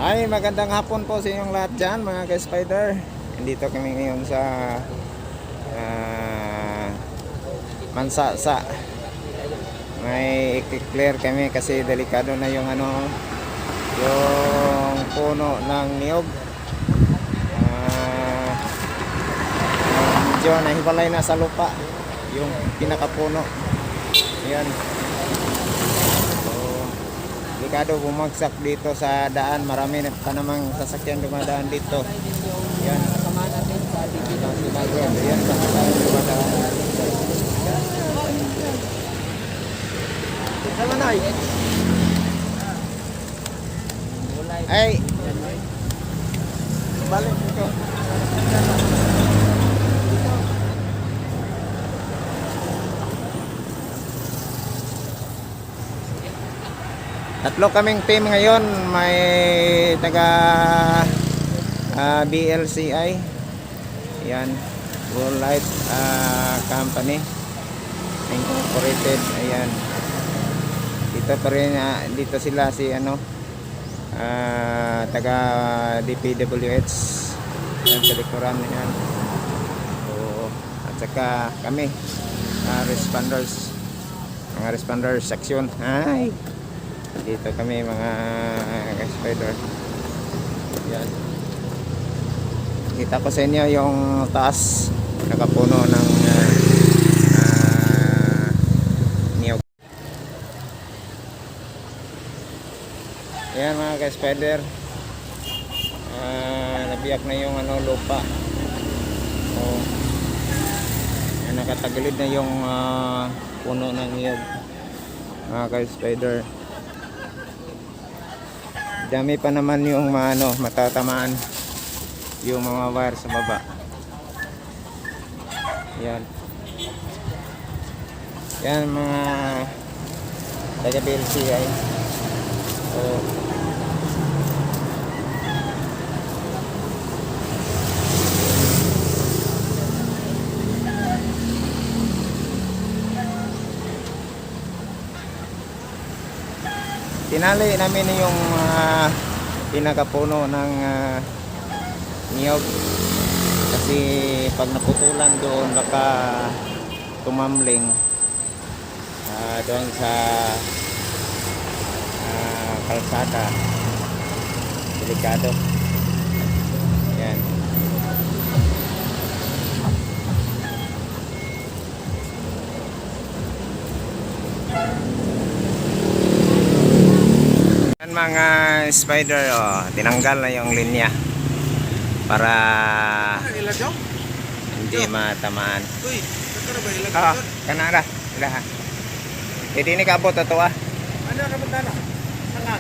Ay, magandang hapon po sa inyong lahat dyan, mga ka-spider. Nandito kami ngayon sa Mansasa. May i-clear kami kasi delikado na yung ano, yung puno ng niyog. Ah, medyo nahiwalay na sa lupa yung pinakapuno. Ayan. So, delikado bumagsak dito sa daan. Marami na pa namang sasakyan dumadaan dito. Yan. Kasama natin sa DP. Ayan, ayan, sasakyan dumadaan. Sama na ay. Ay. Balik ito. Tatlo kaming team ngayon, may taga BLCI. Yan, World Light Company Incorporated. Ayan. Dito pa rin, dito sila si ano taga DPWH. Yan sa likuran yan. So, at saka kami responders, mga responders section. Ay. Dito kami, mga spider. Yan. Kita ko sa inyo yung taas, nakapuno ng niyog. Ayan, mga ka-spider. Nabiyak na yung ano, lupa. So, ayan, nakatagilid na yung puno ng niyog. Mga ka-spider. Dami pa naman yung mga ano, matatamaan yung mga wire sa baba. Yan. Yan, mga taga BLCI. So, tinali namin yung pinakapuno ng niyog kasi pag naputulan doon baka tumamling doon sa kalsada, delikado yan. Yan, mga spider, oh, tinanggal na yung linya para hindi matamaan. Uy, sakara ba ilag? Ah, kanara, ilaha. Hindi ni kaabot ato ah. Ano ka ba na? Sanga.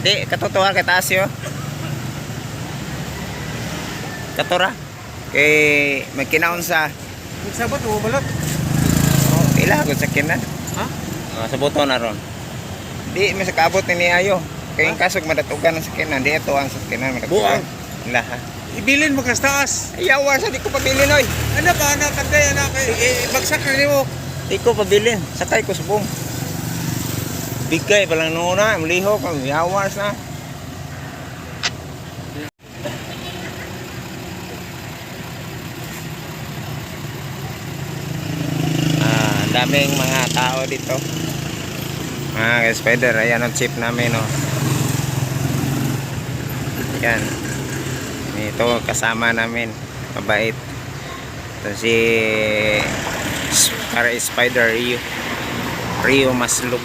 Di katutuwa kay taas yo. Katura. Kay magkinaon sa Magsabot o balot? Oh, ila gud sa kinan. Ha? Oh, sa buto na ron. Di man sa kaabot ni ayo. Kay ang kasog madatugan ang sakinan, di ato ang sakinan madatugan. Buang. Ilaha. Ibilin mo kas taas. Ayaw sa di ko pabilin oy. Ano ba ana kanday ana kay eh, bagsak na nimo. Di ko pabilin. Sakay ko subong. Bigay pa lang noona, lihok, ang yawas na. Ang daming mga tao dito. Mga spider, ayan ang chip namin, oh. Ayan. Ito, kasama namin. Mabait. Ito si para Spider Rio. Rio Maslog.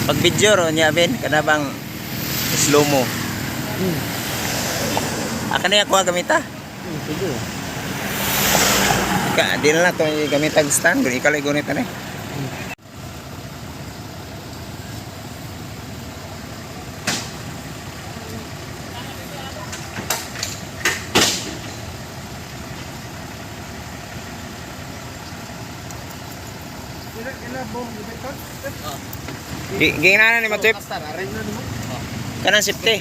Pag video ro niya ben kana bang slow mo. Aka na ako gamita. Sige. Ka di na lang to gamitag stand, ikaw lang gunit ani. Ginana ni mo, Chip. Kanang safety.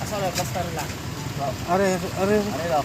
Asa na plaster na? Are, are. Are daw.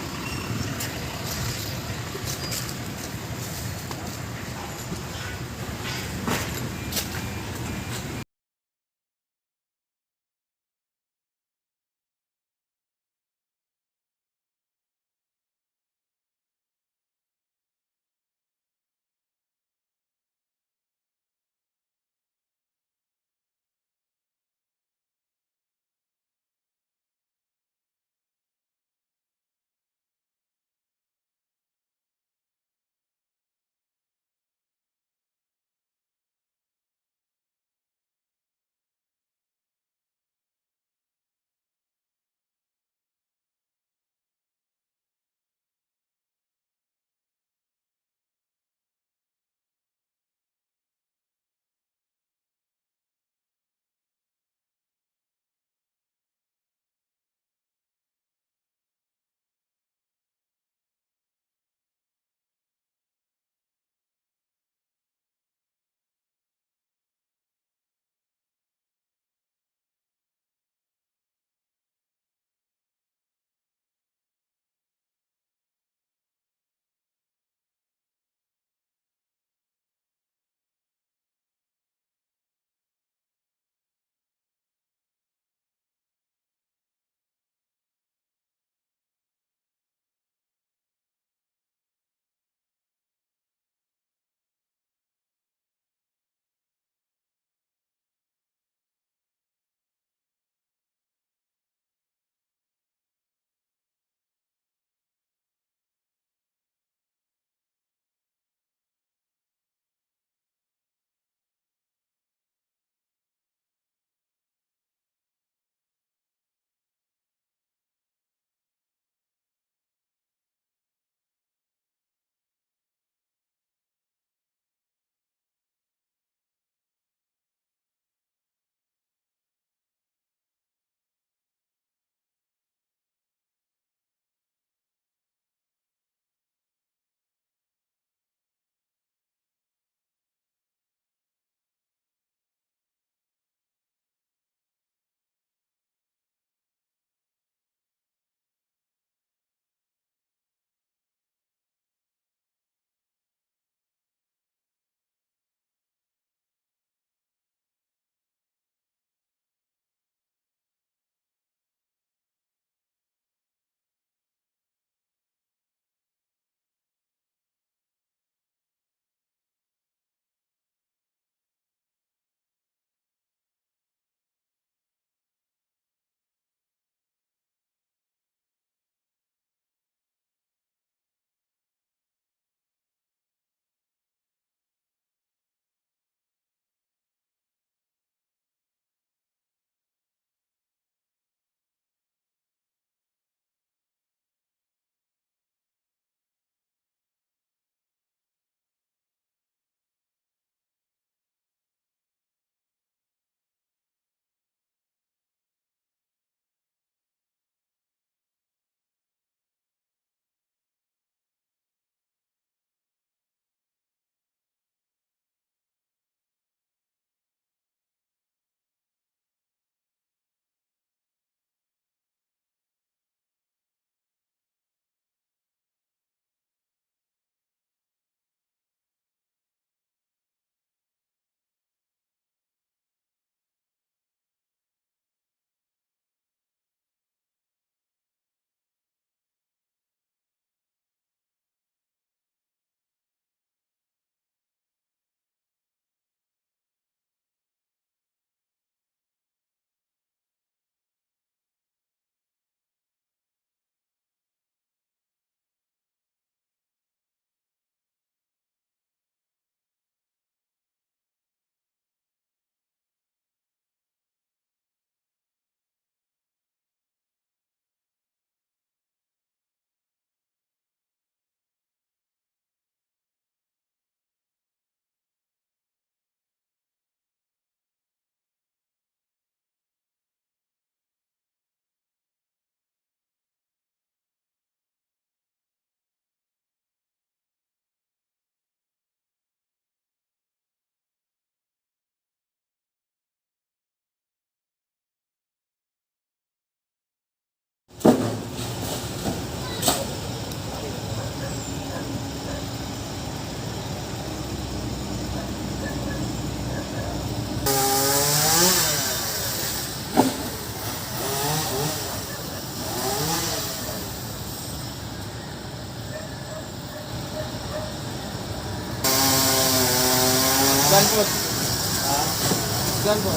Gan po. Gan po.